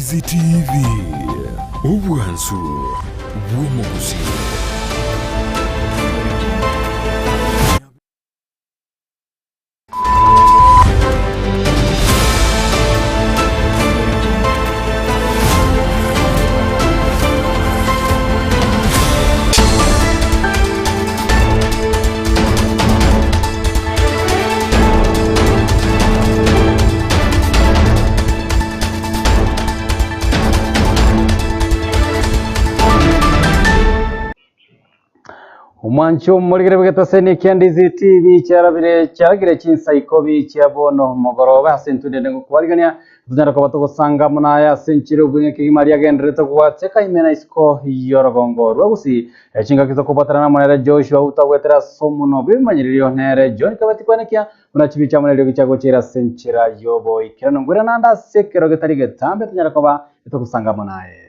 Ndizi TV, obwansu bw'omogusii. Omwancho omorigere bw'egetaseni kia Ndizi TV chiarabire chiaragire chinsa ikobi chia bono mogoroba ase intwe nende ngokwarigania tonyare koba togosanga amo naye ase enchera obweng'e kegima aria agendererete gwateka ime na isiko y'orogongo rwa Gusii. Chingaki tokobwaterana amo nere Joshua utagwetera ase omonwa bw'ebimanyererio nere John Kabati kwenekia buna chibicha amo neriogi chiagochera ase enchera y'oboikeranu. Ngwere naende ase ekero getari getambe tonyare koba togosanga amo naye.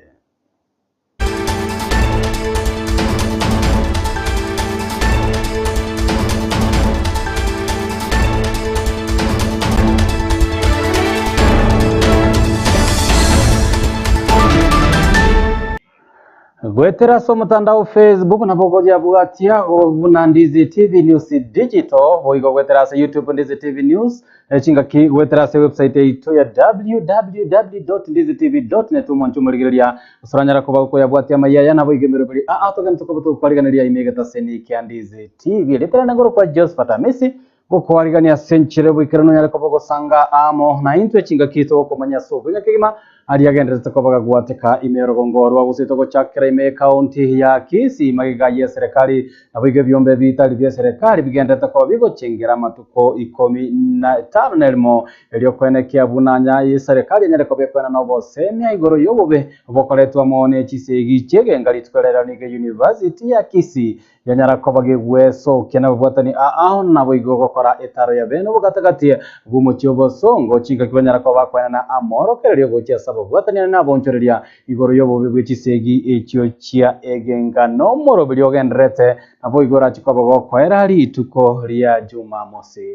Goetera ase omotandao Facebook nabo okoyabwatia buna Ndizi TV News Digital boigo goetera ase YouTube Ndizi TV News Chingaki goetera ase website yaito ya www.ndizitv.net omwancho omorigereria ase oranyara koba okoyabwatia amaiya aya naboigo emeroberi aa togende tokoba tokwariganeria ime egetaseni kia Ndizi TV. Rieta riane ngorokwa Josephat Amisi gokwarigania ase enchera y'oboikeranu onyare koba ogosanga amo naintwe chingaki togokomanya ase oboina kegima Aria agendererete koba gagwateka ime y'orogongo rwa gose togochakera ime y'ekaunti ya Kisii magega y'eserekari. Naboigo ebiombe bitari bi'eserekari bigendererete koba bigochengera amatuko ikomi na etano na erimo erio koenekia buna nya y'eserekari enyare koba ekoenana obosemia igoro y'obobe bokoretwa amo ne chisegi chi'egenga rituko rero nigo University ya Kisii Yanyara koba gegwesokia nababwatani aa naboigo gokora etaro ya bene obogatagati bw'omochie obosongo, chingaki banyara koba bakoenana amorokererio gochia ase ababwatani ane naboonchoreria igoro y'obobe bwe chisegi echio chia egenga nomoroberio ogendererete, naboigo orache koba gokoera rituko ria Jumamosi.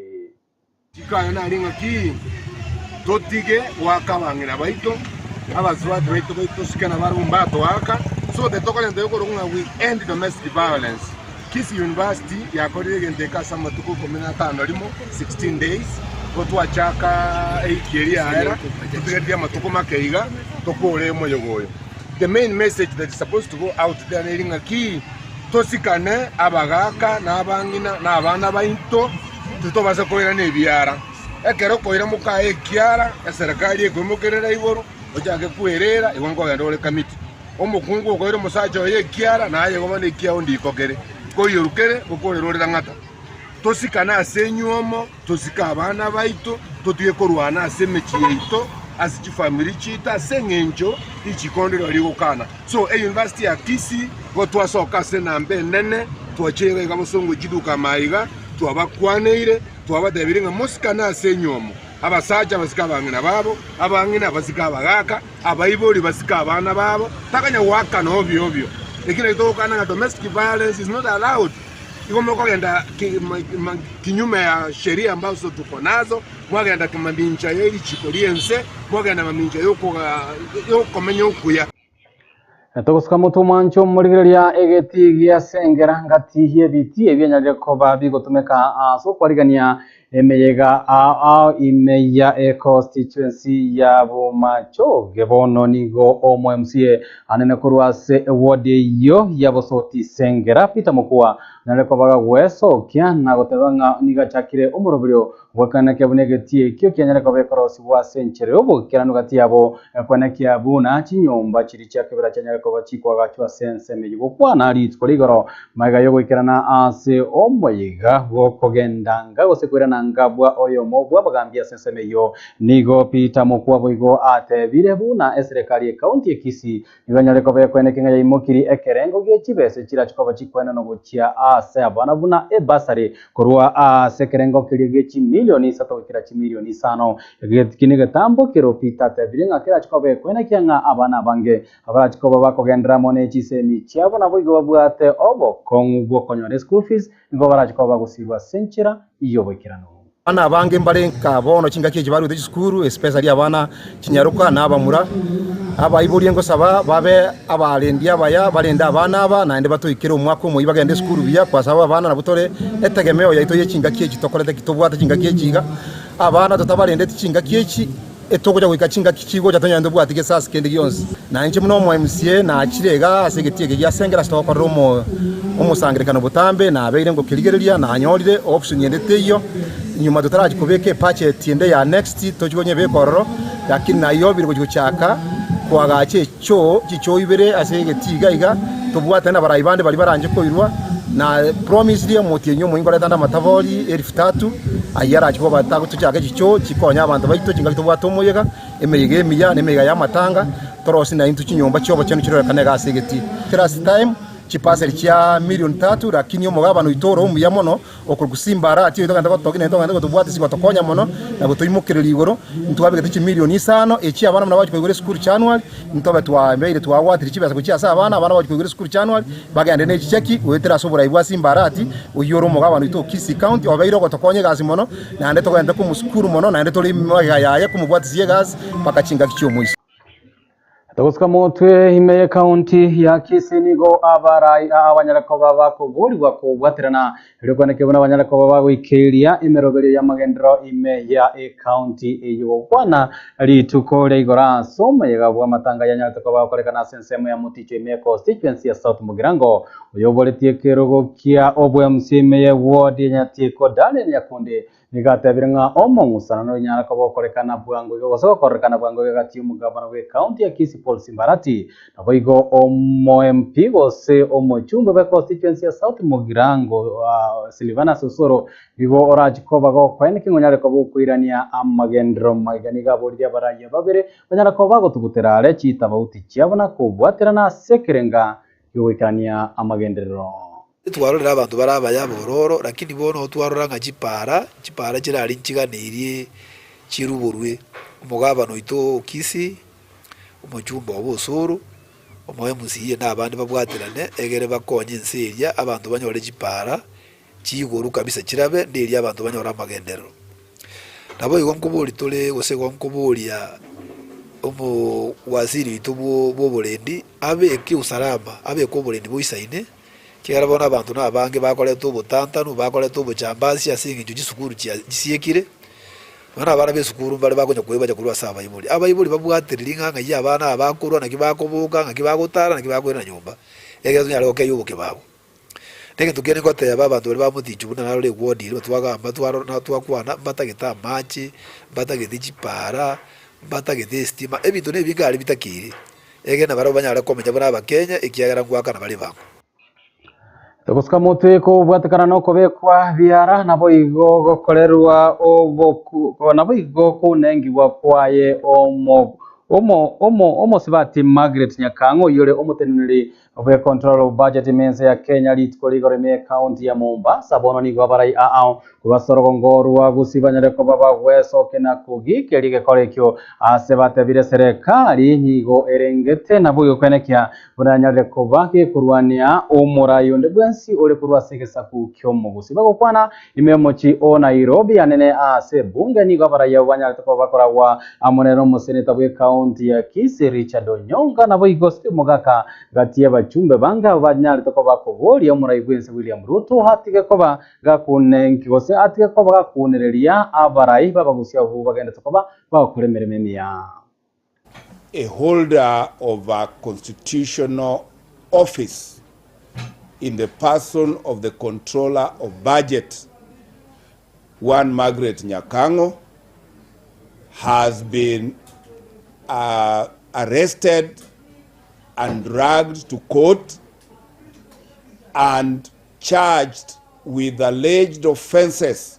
Chikaya nare ng'aki totige goaka abang'ina baito, abasubati baito baitosike na barabwo mbatoaka, so tetokorenta yokorokwa ng'a we end domestic violence. Kisii University yakorire egento eke ase amatuko ikomi na atano rimo, 16 days, igo twachaka ewiki eria yaera, totigeretie amatuko make iga tokore omoyega oyo. The main message that is supposed to go out there neri ng'aki tosikane abagaka na abang'ina na abana baito, Titobasa koirana ebiara. Ekero okoira mokaye ekiara, eserekari ekoimokerera igoro, ochake kwerera, igo nkogenda ore Kamiti. Omokungu okoira omosacha oye ekiara, naye igo bono ekiao ndiko kere. Nkoiyoru kere, gokorera ore tang'ata. Tosikane ase enywomo, tosike abana baito, totige korwana ase emechie yaito, ase chifamiri chiaito, ase eng'encho richiko ndiro rigokana. So euniversity ya Kisii, igo twasoka ase enamba enene, twachia iga iga bosongo chiduka amaiga, Twabakwaneire, twabatebirie ng'a mosikane ase enyiomo, abasacha basike abang'ina babo, abang'ina basike abagaaka, abaibori basike abana babo, takanya goakana obio obio. Eki nakio togokana ng'a domestic violence is not allowed. Igo mokogenda kinyume ya sheria ambazo tuko nazo, mwagenda mamincha ye richiko ri'ense, mwagenda mamincha y'okomenya okuya. Togosuka motwe omwancho omorigereria egetii gia Sengera ngati y'ebitii ebi enyarire koba bigotumeka ase okwarigania emeyega ao ao ime ya econstituency ya Bomachoge. Bono nigo omo MCA anene korwa ase eward eyio ya Bosoti Sengera Peter Mokua anyarire koba gagwesokia na goteba ng'a nigo achakire omoroberio Gwekaneke buna egetii ekio kianyare koba ekorosigwa ase enchera y'oboikeranu gati yabo, kwenekia buna chinyomba chiria chia kebera chianyare koba chikoagachwa ase ensemo eyio. Gokwana rituko rigoro magega y'ogoikerana ase omoyega bw'okogenda nga gose koirana nga bwa oyomo bw'abagambi ase ensemo eyio, nigo Peter Mokua boigo atebire buna eserekari y'ekaunti ya Kisii Nigo enyare koba ekweneke ng'a yaimokirie ekerengo gie chibesa chirache koba chikwenenwa gochia aase abana buna ebasari korwa aase ekerengo keria gie chimilioni isato goikera chimilioni isano. Eki negetambo kero Peter atebirie ng'a kerache koba ekwenekia ng'a abana abange abarache koba bakogenderera amo ne chisemi chiabo naboigo babwate obokong'u bw'okonyora eschool fees nigo barache koba bagosirwa ase enchera y'oboikeranu. Abana abange mbare nka bono chingaki echi barwete chisukuru, especially abana chinyaroka na abamura. Abaibori ngosaba babe abarendi abaya, barende abana aba naende batoikere omwaka omoyio bagende esukuru buya kwasaba abana nabwo tore etegemeo yaito ye chingaki echi tokorete ki tobwate chingaki echi iga. Abana totabarendeti chingaki echi, etogocha goika chingaki chigocha tonyare ntobwati gesasi kende gionsi. Na inche buna omo MCA nachire iga ase egetii eke gia Sengera ase togokorera omo omosangererekano botambe, nabeire ngokerigereria, nanyorire option ende teiyo, nyuma totarachia kobeka ebudget ende ya next tochie konyebeka ororo, lakini naiobire gochia gochaka koagacha echoo chichoo ibere ase egetii iga iga, tobwatane na abarai bande baria baranche koirwa, na promised omotienyi omoyio nkoreta ande amatabori elfu tatu, ayio arachie koba tochake chichoo chikonye abanto baito chingaki tobwate omoyega. Emeyega emiya na emeyega y'amatanga, torosie naintwe chinyomba chi'obochenu chirorekane iga ase egetii. Last time chipaseri chia million tatu lakini omogabana oito ore omuya mono okorokwa Simba Arati oyo togende gotogia naende togende gotobwatia ase gotokonya mono na gotoimokereria igoro, ntwabegete chimilion isano echi abana buna bagochia koigora esukuru January, ntobe twabeire twagwatire chibesa gochia ase abana, abana bagochia koigora esukuru January bagende ne chicheki goetera ase oborai bwa Simba Arati oyio ore omogabana oito o Kisii County obeire ogotokonya egasi mono. Naende togenderete komosukuru mono, naende tore magega yaye komobwatisia egasi mpaka chingaki chi'omoiso. Togosuka motwe ime y'ekaunti ya Kisii nigo abarai aa banyare koba bakoborigwa kobwaterana erio kwenekio buna banyare koba bagoikeria emeroberio y'amagenderero ime ya ekaunti eyio gokwana rituko ria igoro ase omoyega bw'amatanga yanyarete koba agokorekana ase ensemo ya Muticho ime ya constituency ya South Mugirango Oyoboretie ekerogo kia obwemc ime ye ward ya Nyatieko Daniel Nyakundi nigo atebire ng'a omong'usano nonyare koba okorekana bwango iga gose gokorekana bwango iga gati y'omogabana bwe county ya Kisii Paul Simbarati naboigo omo MP gose omochumbe bwe constituency ya South Mugirango Silvanus Osoro nigo orachi koba gokoeneki ng'a onyare koba okoirania amagenderero maiga nigo aboririe abarayia babere banyare koba bagotugutera are chitabauti chiabo na kobwaterana ase ekerenga y'ogoikerania amagenderero. Twarorire abanto bare abaya abororo, lakini bono twarora ng'a chipara, chipara chirari nchiganeirie chiruborwe. Omogabana oito o Kisii, omochumba obo Osoro, omo MCA na abande babwaterane egere bakonye ense eria abanto banyore chipara chiigoro kabisa chirabe nderia abanto banyore amagenderero. Naboigo nkoboria tore gose igo nkoboria omowaziri oito bw'oborendi abeke usalama, abeke oborendi boisaine, ekiagera bono abanto na abange bakoreta obotantanu, bakoreta obochambasi ase eng'encho chisukuru chia chisiekire, bono abana ba esukuru mbare bakonya koebacha korwa ase abaibori. Abaibori babwatereri ng'a ng'ai abana aba bakorwa, naki bakoboka, ng'aki bagotara, naki bakoirana nyomba, ekero tonyare gokeyia oboke babo. Negento kende ngoteba abanto baria bamotichwa buna narore eward eria twagamba twarora na twakwana mbatagete amache, mbatagete chipara, mbatagete estima, ebinto na ebinge aria bitakeire, egere nabarabwo banyare komenya buna abakenya ekiagera ngoakana bare ebango. Togosuka motwe kobwatekana nokobekwa biara, naboigo gokorerwa oboku naboigo kounengigwa kwaye omo omo omo omosibati Margaret Nyakang'o oyore omoteneneri Bwe Controller of Budget ime ense ya Kenya rituko rigoro ime y'ecounty ya Mombasa bono nigo abarai aao korwa ase orogongo rwa Gusii banyare koba bagwesokia na kogikeria egekora ekio ase batebire serekari nigo erengete naboigo kwenekia buna yanyarire koba gekorwania omorai onde bwensi ore korwa ase egesaku ki'omogusii. Bagokwana ime y'omochie o Nairobi anene ase ebunge nigo abarai abwo banyarete koba bakoragwa amo nere omoseneta bw'ecounty ya Kisii Richard Onyonka naboigo Steve Mogaka Gati y'abachumbe bange abwo banyarete koba koboria omorai bw'ense William Ruto atige koba gakunenki gose atige koba gakunereria abarai b'abagusia abwo bagendete koba bagokora emeremo emiya. A holder of a constitutional office in the person of the Controller of Budget, one Margaret Nyakang'o, has been arrested and dragged to court and charged with alleged offenses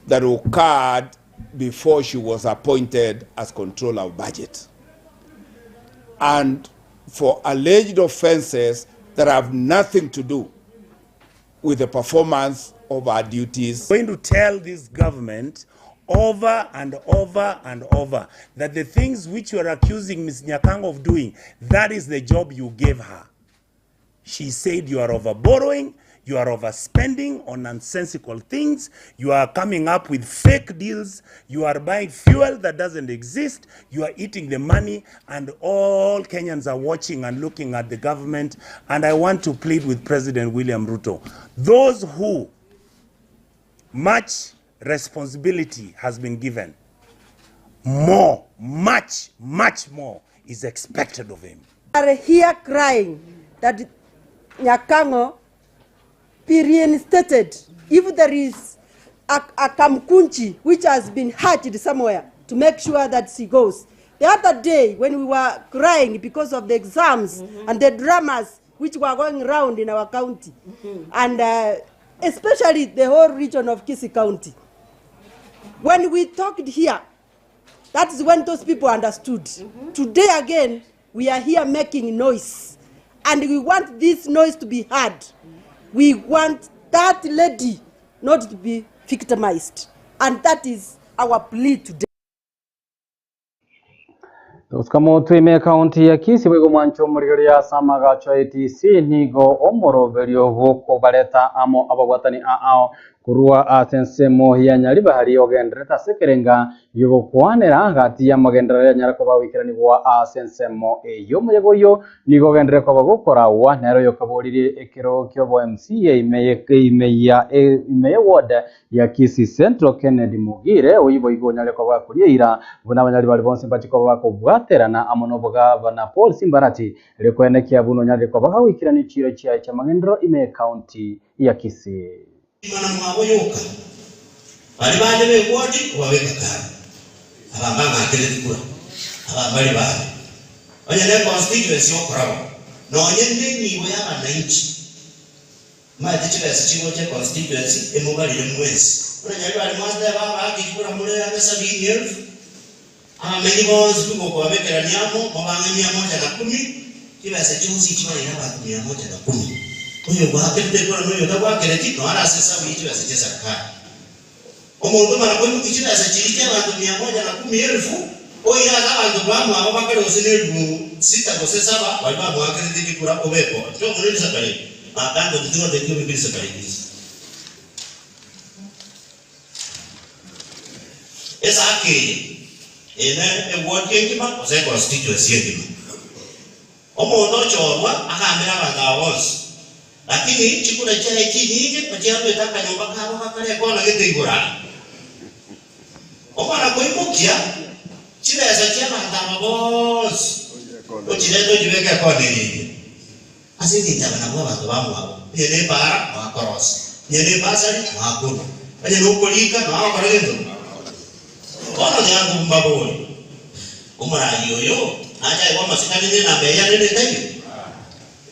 that occurred before she was appointed as controller of budget and for alleged offenses that have nothing to do with the performance of our duties. Going to tell this government over and over and over that the things which you are accusing Ms. Nyakang'o of doing, that is the job you gave her. She said you are over borrowing, You are overspending on nonsensical things, you are coming up with fake deals, you are buying fuel that doesn't exist, you are eating the money and all Kenyans are watching and looking at the government and I want to plead with President William Ruto. Those who much responsibility has been given, more, much, much more is expected of him. Are here crying that Nyakang'o be reinstated if there is a, a Kamkunji which has been hatched somewhere to make sure that she goes. The other day when we were crying because of the exams and the dramas which were going round in our county and especially the whole region of Kisii County, when we talked here, that is when those people understood. Today again, we are here making noise. And we want this noise to be heard. We want that lady not to be victimized. And that is our plea today. Togosuka motwe ime ekaunti ya Kisii boigo mwanche omorigereria ase amagacho a ATC nigo omoroberio bw'okobareta amo ababwatani ao korwa ase ensemo ya Nyaribari ogendererete ase ekerenga gi'ogokwanera gati y'amagenderero yanyara koba goikeranigwa ase ensemo eyio. Omoyega oyio nigo ogenderere koba gokoragwa nere oyokaborire ekero kia MCA ime ime ya ime ya ward ya Kisii Central Kennedy Mugire oyio boigo onyare koba gakoria eira buna abanyaribari bonsi mbachi koba bakobwaterana amo n'obogabana Paul Simbarati erio koenekia buna onyarire koba gagoikerania chiro chiaye chi'amagenderero ime ekaunti ya Kisii. Mana mwaboyoka bali bande begwodi obabeka kare abamba ng'akere kura abambali bande onye ne constituency okorabo nonye n'enibo y'abananchi maete chibesa chigo chia constituency emubalire mwesi onanyali bali mwasita babakikura mure anga sabini elfu abamenyi bonsi bigokwabekeraniamo mobange 110 chibesa chionsi chibalire abantu 110 oyo gwakerete kura n'oyo otagwakereti noara ase esabu y'echibesa chia serikali omonto mara koimuki chibesa chiri chia abanto 110,000 oira ase abanto bamwabo bakare gose na 6,000 gose 7 bari bamwakerete chikura obeko chiomonene separate makando titigoteti obekire separate isi esaka eye ene eward engima gose econstituency engima omonto ochorwa agambere abanto aba bonsi lakini chikura chiaye chinyinge ochiarwete akanyomba kabo gakare ekona gete igoro aa omwana koimokia chibesa chia abanto aba bonsi ochirete ochibeke ekona eye ime ase eng'encho aba nabwo abanto bamwabo onye na epaara mwakorosa onye na ebasari mwakorwa onye na okorika mwagokora gento bono tiga mbabore omoraria oyo nache aigwe amasikani na enamba eye yarende etaiyo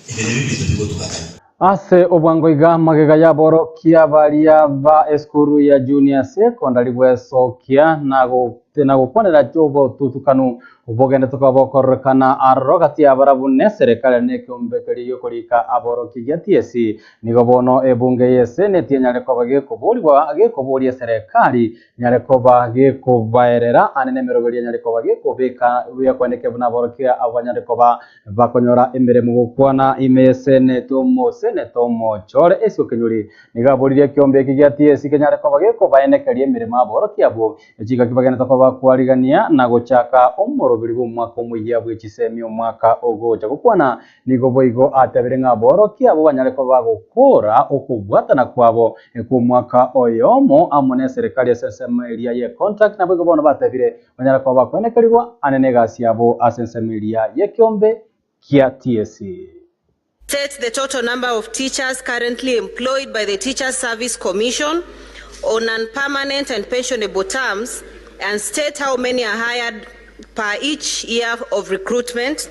ebi nabio ebinto bigotugatania. Ase obwango iga magega y'aborokia baria ba esukuru ya Junior Secondary gwesokia na gokwanera obotutukanu obogendete koba bokororekana aroro gati y'abarabwo na eserekari na ekeombe keria giokorika aborokia gia TSC nigo bono ebunge y'eseneti enyare koba gekoborigwa gekoboria eserekari enyare koba gekobaerera ande na emeroberio enyare koba gekobeka buya buna aborokia abo banyare koba bakonyora emeremo gokwana ime y'eseneti omoseneta omochore Esau Kenyuri nigo aboririe ekeombe eki gia TSC kenyare koba gekobaenekeria emeremo aborokia abwo echingaki bagenete koba kwarigania na gochaka omoroberi bw'omwaka omoyia bw'echisemi omwaka ogocha gokwana nigo boigo atabire ng'a aborokia abo banyare koba bagokora okobwatana kwabo kw'omwaka oyomo amo na eserekari ase ensemo eria ye contract nabo igo bono batabire banyare koba bakwenekerigwa ane na egasi yabo ase ensemo eria y'ekeombe kia TSC. State the total number of teachers currently employed by the Teacher Service Commission on non-permanent and pensionable terms and state how many are hired per each year of recruitment.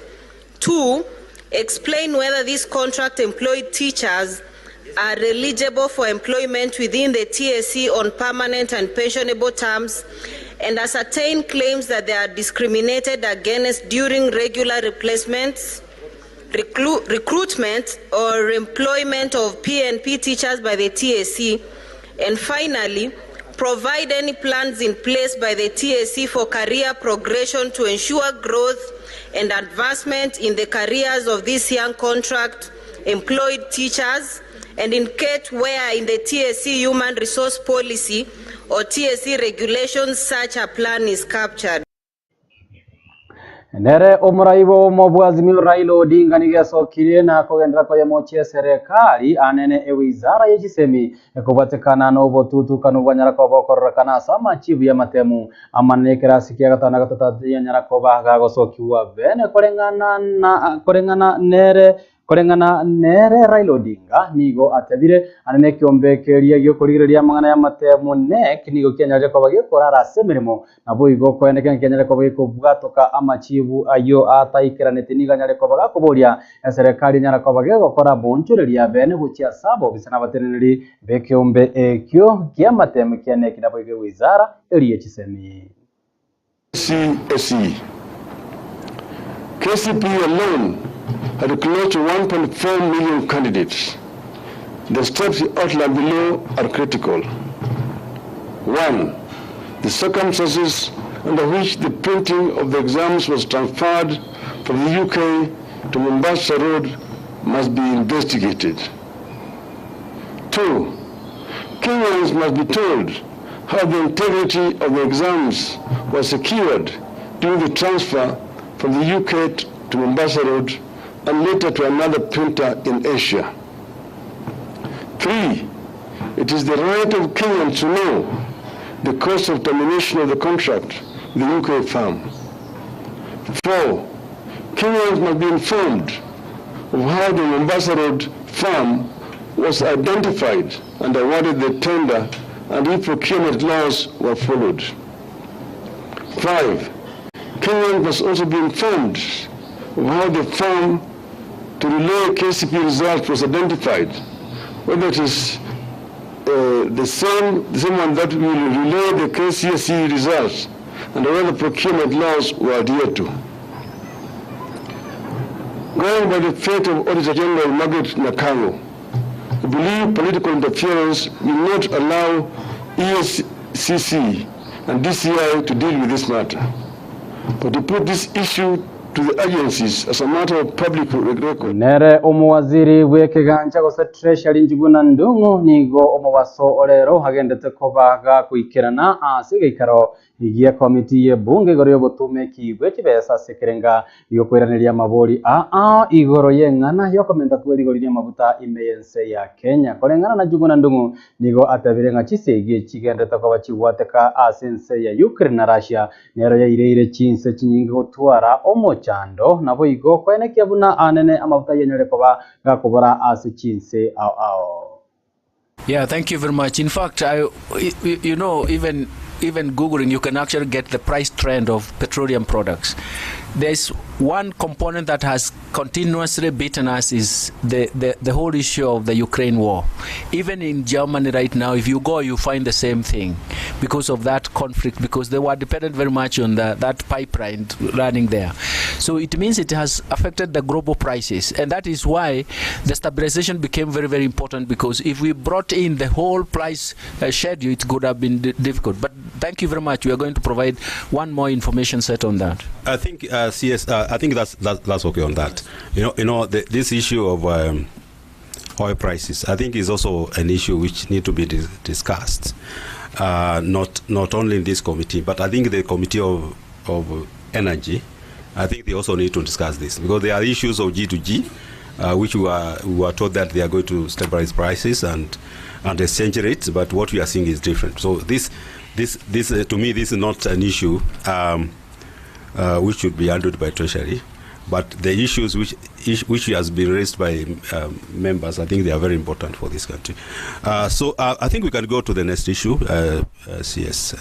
2, explain whether these contract employed teachers are eligible for employment within the TSC on permanent and pensionable terms and ascertain claims that they are discriminated against during regular replacements, recruitment or employment of PNP teachers by the TSC. And finally, provide any plans in place by the TSC for career progression to ensure growth and advancement in the careers of these young contract employed teachers and indicate where in the TSC Human Resource Policy or TSC regulations such a plan is captured. Nere omorai bw'obomo bwa Azimio Raila Odinga nigo esokirie na kogenderera koyemochia eserekari anene ewizara ye chisemi ekobwatekana nobotutukanu bwanyara koba okororekana ase amachibu y'amatemu amanene ekerasi kia gatano na gatato tiyanyara koba gagosokigwa bene koreng'ana na koreng'ana nere Koreng'ana nere Raila Odinga nigo atebire, Ande nekiombe keria giokorigereria amang'ana y'amatemu NEC nigo kianyarire koba gekorara ase emeremo, naboigo koeneka ng'a kianyare koba gekobwatoka amachibu ayio ataikeraneti nigo anyare koba gakoboria eserekari enyare koba gegokora boonchoreria bene gochia ase abobisa na abateneneri b'ekeombe ekio ki'amatemu kia NEC naboigo ewizara eria ye chisemi. KCSE. KCPE alone had close to 1.4 million candidates. The steps outlined below are critical. One, the circumstances under which the printing of the exams was transferred from the UK to Mombasa Road must be investigated. Two, Kenyans must be told how the integrity of the exams was secured during the transfer from the UK to Mombasa Road and later to another printer in Asia. 3. It is the right of Kenyans to know the cost of termination of the contract with the UK firm. 4. Kenyans must be informed of how the Mombasa Road firm was identified and awarded the tender and if procurement laws were followed. 5. Kenyans must also be informed of how the firm to relay KCP results was identified, whether it is uh, the same the same one that will relay the KCSE results and whether procurement laws were adhered to. Going by the fate of Auditor General Margaret Nyakang'o, we believe political interference will not allow EACC and DCI to deal with this matter, but to put this issue to the agencies as a matter of public record. Nere omowaziri bw'ekegancha gose Treasury Njuguna Ndung'u nigo omobaso orero agendete koba gakoikerana ase egeikaro gi'ekomiti y'ebunge igoro y'obotumeki bwe chibesa ase ekerenga gi'okoiraneria amabori aa igoro y'eng'ana y'okomenta kwe rigori ri'amaguta ime y'ense ya Kenya. Koreng'ana na Njuguna Ndung'u nigo atebire ng'a chisegi chigenderete koba chigwateka ase ense ya Ukraine na Russia nero yaireire chinse chinyinge gotwara omochando naboigo koenekia buna anene amaguta yenyare koba gakobora ase chinse ao ao. Yeah, thank you very much. In fact, I, you, you know, even even googling, you can actually get the price trend of petroleum products. There's one component that has continuously beaten us is the, the, the whole issue of the Ukraine war. Even in Germany right now, if you go, you find the same thing because of that conflict, because they were dependent very much on the, that pipeline running there. So it means it has affected the global prices. And that is why the stabilization became very, very important because if we brought in the whole price uh, schedule, it could have been difficult. But thank you very much. We are going to provide one more information set on that. I think uh, CS. Uh, I think that's, that's that's okay on that. You know, you know, the, this issue of um, oil prices, I think, is also an issue which need to be dis- discussed. Uh, not not only in this committee, but I think the committee of of energy, I think they also need to discuss this because there are issues of G to G, uh, which we were, we were told that they are going to stabilize prices and and exchange rates, but what we are seeing is different. So this this this uh, to me this is not an issue. Um, uh, which should be handled by Treasury. But the issues which which has been raised by um, members, I think they are very important for this country. Uh, so uh, I think we can go to the next issue, uh, uh, CS.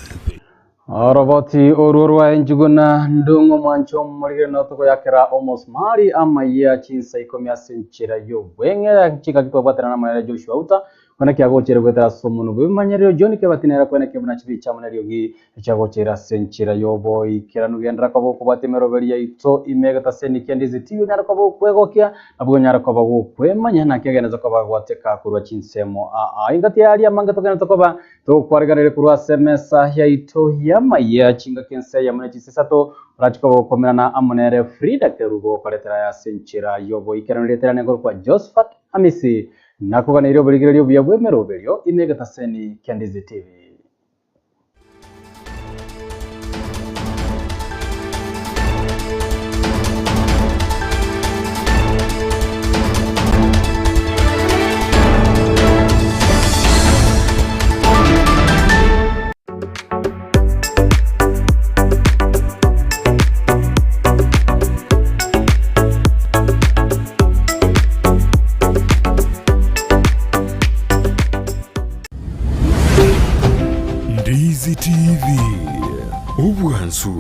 Oroboti orwo rwa Njuguna Ndung'u mwancho omorigere notogoyakera omosumari amayia chinsa ikomi ase enchera y'obweng'e chingaki twabwaterana na amanene Joshua Uta. Kwana kiagocheire goetera ase omonwa bw'ebimanyererio John Kebati nere akweneke buna chibicha amo neriogi chiagocheire ase enchera y'oboikeranu. Genderera koba okobwatia emeroberi yaito ime egetaseni kia Ndizi TV onyare koba okwegokia nabwo onyare koba gokwemanya naki agenderete koba gwateka korwa chinsemo aa. Engaki yaria amange togenderete koba togokwareganeria korwa ase emesa yaito y'amayia chingaki ense eyemo ne chinsa isato orache koba gokomerana amo nere Frida Kerubo okoretera aya ase enchera y'oboikeranu rieta riane nkorokwa Josephat Amisi Nakoganeirie oborigereria obuya bw'emeroberio ime egetaseni kia Ndizi TV. Ndizi TV, obwansu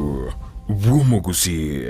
bw'omogusii.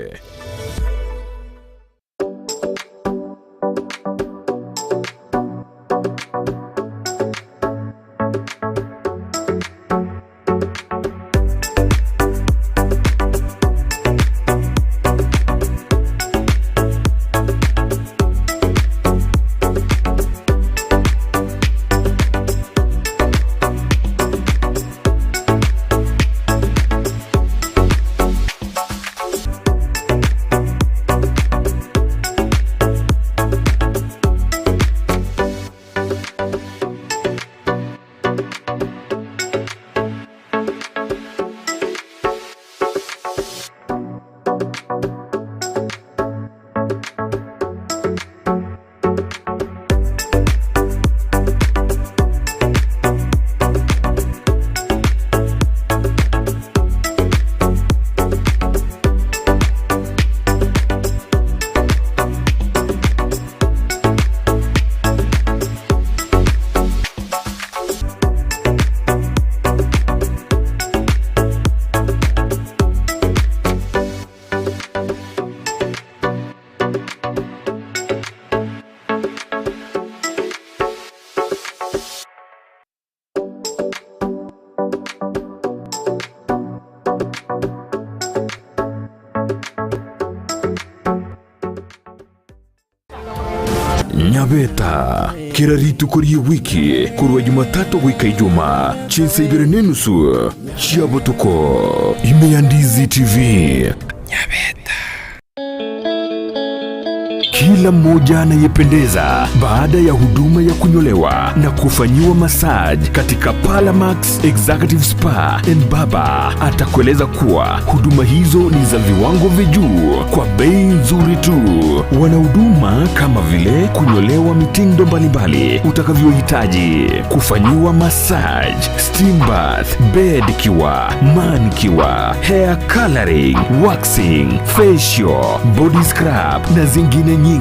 Nyabeta, kera rituko ri'ewiki korwa Jumatatu goika Ijumaa, chinsa ibere nenusu chia botuko, ime ya Ndizi TV. Kila mmoja anayependeza baada ya huduma ya kunyolewa na kufanyiwa massage katika Palamax Executive Spa and Baba atakueleza kuwa huduma hizo ni za viwango vya juu kwa bei nzuri tu. Wana huduma kama vile kunyolewa mitindo mbalimbali utakavyohitaji, kufanyiwa massage, steam bath, bed cure, manicure, hair coloring, waxing, facial, body scrub na zingine nyingi.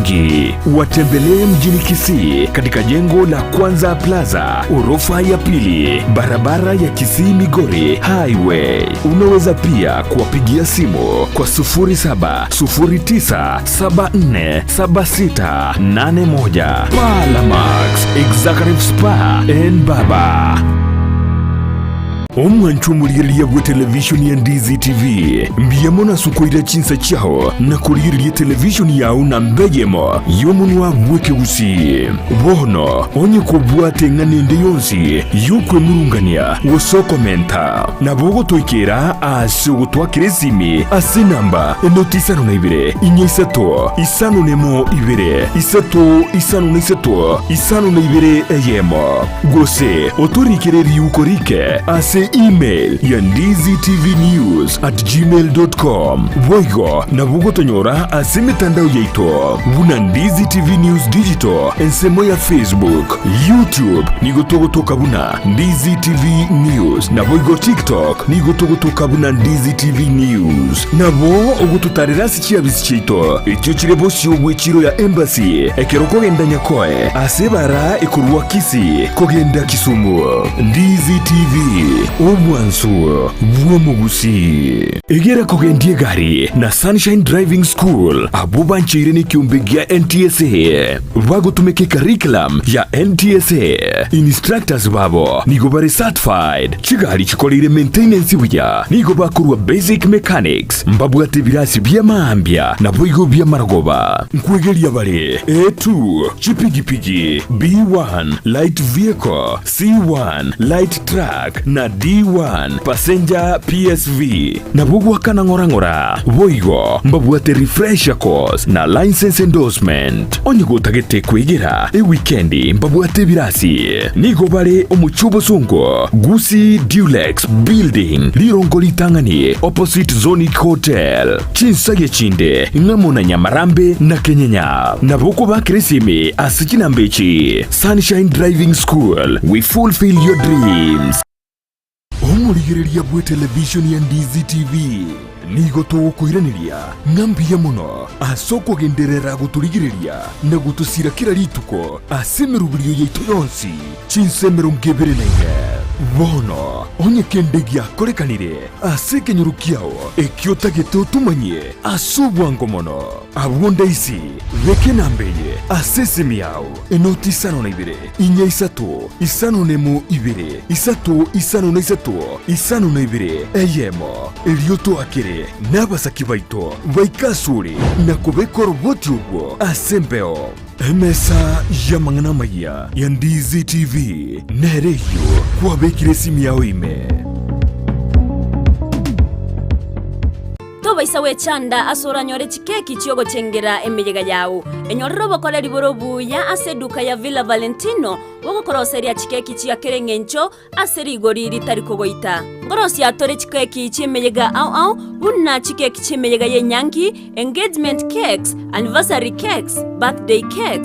Watembelee mjini Kisii katika jengo la Kwanza Plaza, orofa ya pili, barabara ya Kisii Migori Highway. Unaweza pia kuwapigia simu kwa 0709747681. Palamax Executive Spa and Baba. Omwancho omorigereria bwe televishoni ya Ndizi TV, mbuya mono ase okoira chinsa chiao na korigereria televishoni yao namba eyemo y'omonwa bw'ekegusii. Bono onye kobwate eng'ana ende yonsi y'okwemurungania gose okomenta, nabo ogotoikera ase ogotwakera esimi ase enamba enoti isano na ibere, inya isato, isano nemo ibere, isato isano na isato, isano na ibere eyemo. Gose otorikere riuko rike ase email ya ndizitvnews@gmail.com. Boigo nabo ogotonyora ase emetandao yaito buna Ndizi TV News Digital ensemo ya Facebook, YouTube nigo togotoka buna Ndizi TV News, naboigo TikTok nigo togotoka buna Ndizi TV News. Nabo ogototarera ase chiabisi chiaito echio chire bosio bw'echiro ya Embassy ekero okogenda Nyakoe ase ebara ekorwa Kisii kogenda Kisumu. Ndizi TV. Obwansu bw'omogusii. Egera kogendia egari na Sunshine Driving School abwo bancheire nekiombe gia NTSA bagotumeka ecurriculum ya NTSA. Instructors babo nigo bare certified, chigari chikoreire maintenance buya, nigo bakorwa basic mechanics, mbabwate ebirasi bia maambia naboigo bi'amarogoba. Nkwegeria bare A2, chipigipigi, B1, light vehicle, C1, light truck, na D1, passenger PSV. Nabwo goakana ng'ora ng'ora. Boigo mbabwate refresher course na license endorsement. Onye gotagete kwegera ewikendi mbabwate ebirasi. Nigo bare omochie obosongo, Gusii Dulux Building, rirongo ritang'ani opposite Zonic Hotel. Chinsagia chinde ng'amo na Nyamarambe na Kenyenya. Nabo okobakera esimi ase chinamba echi, Sunshine Driving School, we fulfill your dreams. Omorigereria bw'etelevishoni ya Ndizi TV, nigo togokoiraneria ng'a mbuya mono ase okogenderera gotorigereria na gotosira kera rituko ase emeroberio yaito yonsi chinsa 24. Bono onye kende giakorekanire ase ekenyoro kiao ekio otagete otomanyie ase obwango mono, abwo ndaisi beka enamba eye ase esimi yao, enoti isano na ibere, inya isato, isano nemo ibere, isato isano na isato, isano na ibere, eyemo. Erio toakere nabasaki baito baike asore na kobeka oroboti orwo ase embeo. Emesa y'amang'ana amayia ya Ndizi TV nere eyio kwabekire esimi yao ime. Tobaisa gwechanda ase oranyore chikeki chi'ogochengera emeyega yao. Enyorere obokoreri bore obuya ase eduka ya Villa Valentino bogokoroseria chikeki chia kera eng'encho ase rigori ritari kogoita. Nkorosia tore chikeki chi'emeyega ao ao buna chikeki chi'emeyega y'enyangi, engagement cakes, anniversary cakes, birthday cakes.